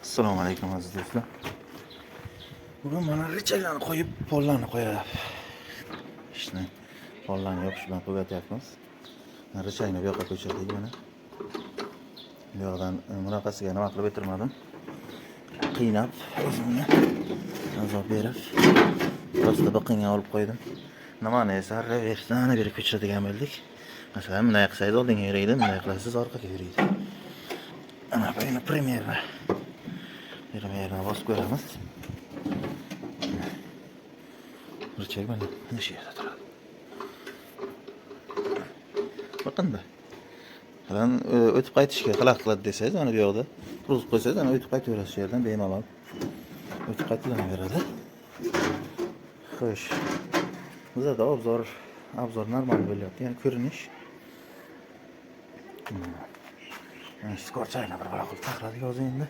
Assalomu alaykum, aziz do'stlar. Bugun mana richaglarni qo'yib, pollarni qo'yib, ishni pollarni yopish bilan qo'yatyapmiz. Mana richagni bu yoqqa ko'chirdik mana. Bu yoqdan bunaqasiga nima qilib o'tirmadim. Qiynab o'zimni azob berib, rosta biqinga olib qo'ydim. Nimani esa reversdan beri ko'chiradigan bo'ldik. Masalan, bunday qilsangiz oldinga yuraydi, bunday qilasiz orqaga yuraydi. Ana bu endi примерно. Примерно bosib ko'ramiz. Richag mana shu yerda turadi. Biqinda. Masalan, o'tib qaytishga xalaqit qiladi desangiz, mana bu yoqda turg'izib qo'ysangiz, ana o'tib qaytaverasiz shu yerdan bemalol. O'tib qaytilaveradi. Xo'sh. Bizada обзор normal bo'lyapti. Ya'ni ko'rinish. Mana shu skorchayni bir balo qilib taxladik hozir endi.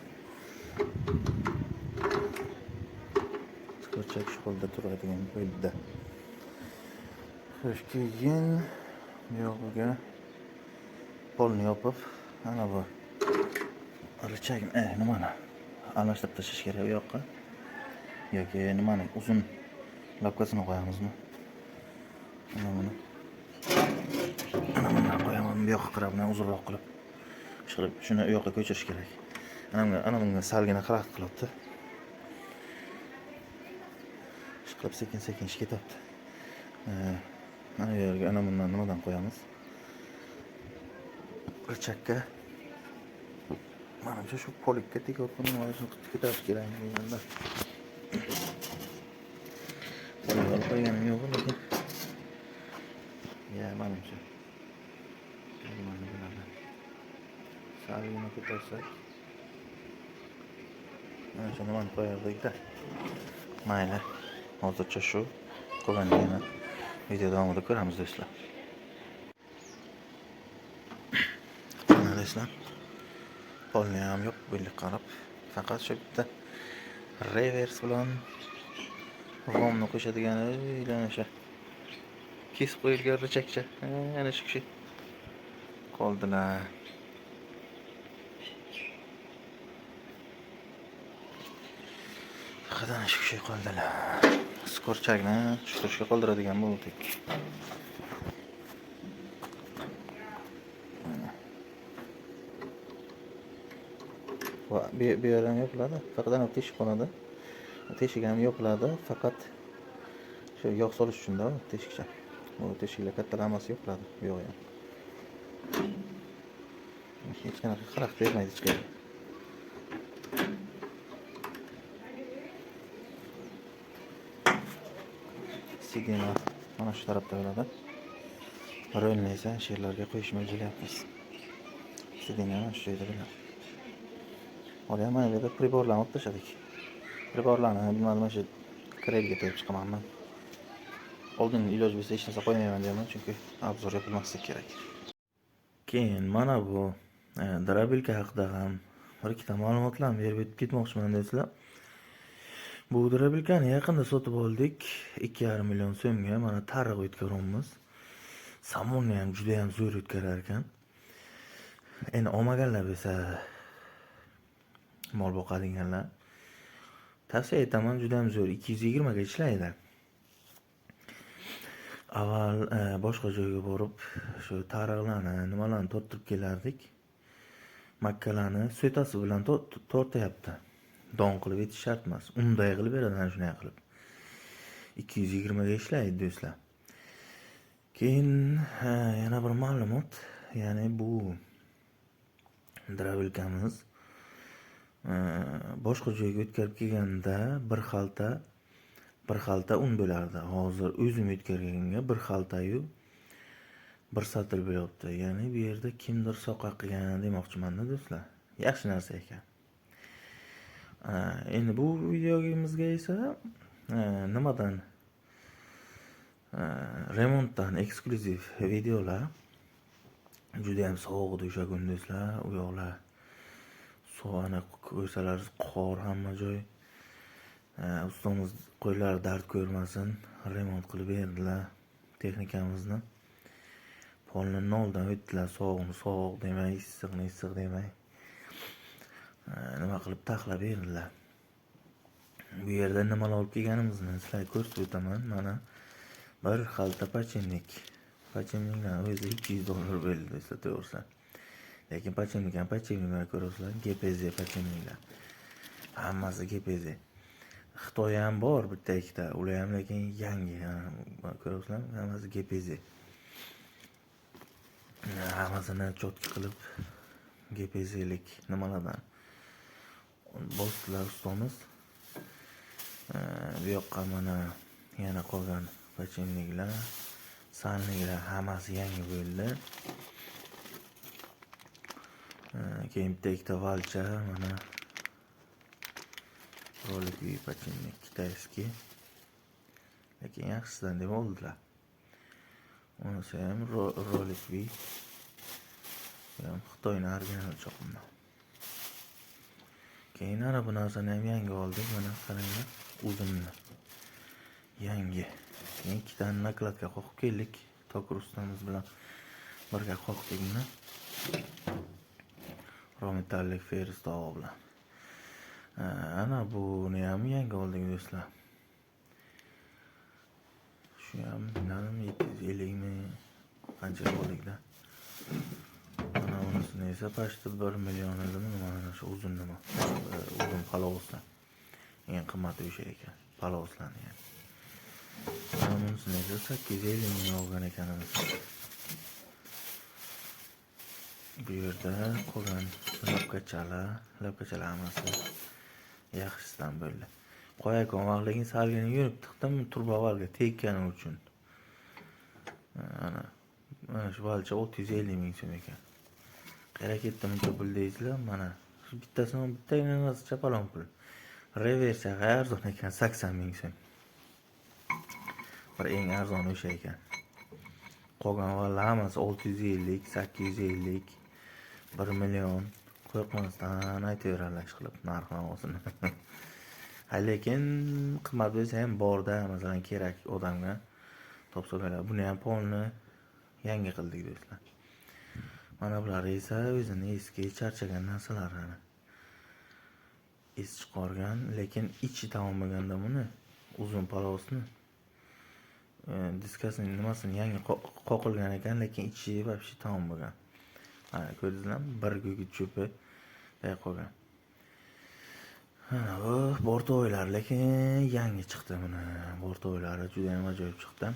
Skorchak shu holda turadigan bo'ldi. Xo'sh, keyin bu yog'iga polni yopib, ana bu richagni, nimani almashtirib tashlash kerak u yoqqa. Yoki nimani uzun lapkasini qo'yamizmi? Mana buni. Ana bundan qo'yaman, bu yoqqa qarab, bundan uzunroq qilib. Qilib shuni u yoqqa ko'chirish kerak. Ana bunga salgina xalaqit qilyapti. Ish qilib sekin-sekin ish ketyapti. Mana bu yerga ana bundan nimadan qo'yamiz? Richakka. Manimcha shu polikka tegib nima ko'tarish kerak deymanda. Polik olib qo'yganim yo'q, lekin ya manimcha. Nimani biladi. Salgina ko'tarsak. Mana shu nimani qo'yardik-da. Mayli. Hozircha shu qolganligini video davomida ko'ramiz, do'stlar. Mana do'stlar. Polni ham yo'q, bo'ldik qarab. Faqat shu bitta revers bilan romni qo'shadigan o'sha kesib qo'yilgan richakcha. Ana shu kishi qoldilar. Faqat ana shu kishi qoldilar. Skorchakni tushirishga qoldiradigan bo'ldik. Va bu yer ham yopiladi. Faqat ana teshik qoladi. Teshik ham yopiladi, faqat shu yog' solish uchun-da u teshikcha. Bu teshiklar kattalar hammasi yopiladi, bu yog'i ham. Hech qanaqa xalaqit bermaydi hech qayerga. Sidina mana shu tarafda bo'ladi. Rolni esa shu yerlarga qo'yish mo'ljallayapmiz. Sidina mana shu joyda bo'ladi. Hali ham mana bu yerda priborlarni olib tashladik. Priborlarni bilmadim, mana shu krelga tegib chiqamanmi. Oldin iloj bo'lsa hech narsa qo'ymayman deyapman, chunki obzor yopilmasligi kerak. Keyin mana bu drabilka haqida ham bir ikkita ma'lumotlarni berib o'tib ketmoqchiman do'stlar. Bu drabilkani yaqinda sotib oldik 2,5 million so'mga. Mana tariq o'tkaryapmiz. Samonni ham juda ham zo'r o'tkarar ekan. Endi olmaganlar bo'lsa, mol boqadiganlar, tavsiya etaman, juda ham zo'r. 220 ga ishlaydi. Avval boshqa joyga borib shu tariqlarni, nimalarni torttirib kelardik. Makkalarni so'tasi bilan tortyapti. Don qilib etish shart emas. Unday qilib beradi, ana shunday qilib. 220 ga ishlaydi do'stlar. Keyin yana bir ma'lumot, ya'ni bu drabilkamiz boshqa joyga o'tkazib kelganda bir xalta un bo'lardi. Hozir o'zim o'tkazganga bir xaltayu bir satil bo'lyapti. Ya'ni bu yerda kimdir soqa qilgan demoqchiman-da do'stlar. Yaxshi narsa ekan. Endi bu videomizga esa nimadan remontdan eksklyuziv videolar. Juda ham sovuq edi o'sha kun do'stlar. U yoqlar ana ko'rsalaringiz qor hamma joy. Ustamiz qo'ylari dard ko'rmasin, remont qilib berdilar texnikamizni. Polni noldan o'tdilar, sovuqni sovuq demay, issiqni issiq demay. Nima Nima qilib taxlab berdilar. Bu yerda nimalar olib kelganimizni sizlarga ko'rsatib o'taman. Mana bir xalta подшипник. Подшипник lar o'zi $200 bo'ldi do'stlar, to'g'risi. Lekin подшипник ham подшипник lar, ko'rasizlar, GPZ подшипник lar. Hammasi GPZ. Xitoy ham bor bitta ikkita, ular ham lekin yangi, ko'rasizlarmi? Hammasi GPZ. Hammasini чётко qilib GPZlik nimalardan bosdilar ustamiz. Bu yoqqa mana yana qolgan подшипник lar, сальник lar hammasi yangi bo'ldi. Keyin bitta ikkita valcha, mana роликовый подшипник китайский. Lekin yaxshisidan deb oldilar. Unisi ham роликовый. Bu ham Xitoyning original choqimi. Keyin ana bu narsani ham yangi oldik. Mana qaranglar, uzunni. Yangi. Keyin ikkita накладка qoqib keldik. Tokir ustamiz bilan birga qoqdik buni. Rometallik feruz tog'i bilan. Ana buni ham yangi oldik do'stlar. Shu ham bilmadim 750 mi qancha oldikda. Mana bunisini esa почти 1 million edimi nima, mana shu uzun nima. Uzun palovozlar. Eng qimmati o'sha ekan. Palovozlarni ya'ni. Mana bunisini esa 850 ming olgan ekanmiz. Bu yerda qolgan lapkachalar hammasi yaxshisidan bo'ldi. Qo'yayotgan vaqtligini salgina yunib tiqdim turba valga tekkani uchun. Ana mana shu valcha 650 ming so'm ekan. Qayerga ketdi buncha pul deysizlar? Mana shu bittasini bittagina narsa chapalon pul. Reversa arzon ekan, 80 ming so'm. Bir eng arzoni o'sha ekan. Qolgan vallar hammasi 650, 850, 1 million. Qo'rqmasdan aytaveradilar ish qilib narx navosini. Ha, lekin qimmat bo'lsa ham borda, masalan, kerak odamga topsa bo'ladi. Buni ham polni yangi qildik do'stlar. Mana bular esa o'zini eski charchagan narsalari. Es chiqargan, lekin ichi tamom bo'lganda buni uzun palovosni diskasini nimasini yangi qoqilgan ekan, lekin ichi вообще tamom bo'lgan. Mana ko'rdingizlarmi? Bir gugurt cho'pi qolgan. Mana bu бортовой lar, lekin yangi chiqdi buni. Бортовой lari juda ham ajoyib chiqdi.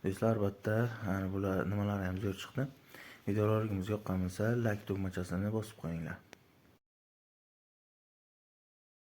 Do'stlar, albatta, ana bular nimalari ham zo'r chiqdi. Videolarimiz yoqqan bo'lsa, like tugmachasini bosib qo'yinglar.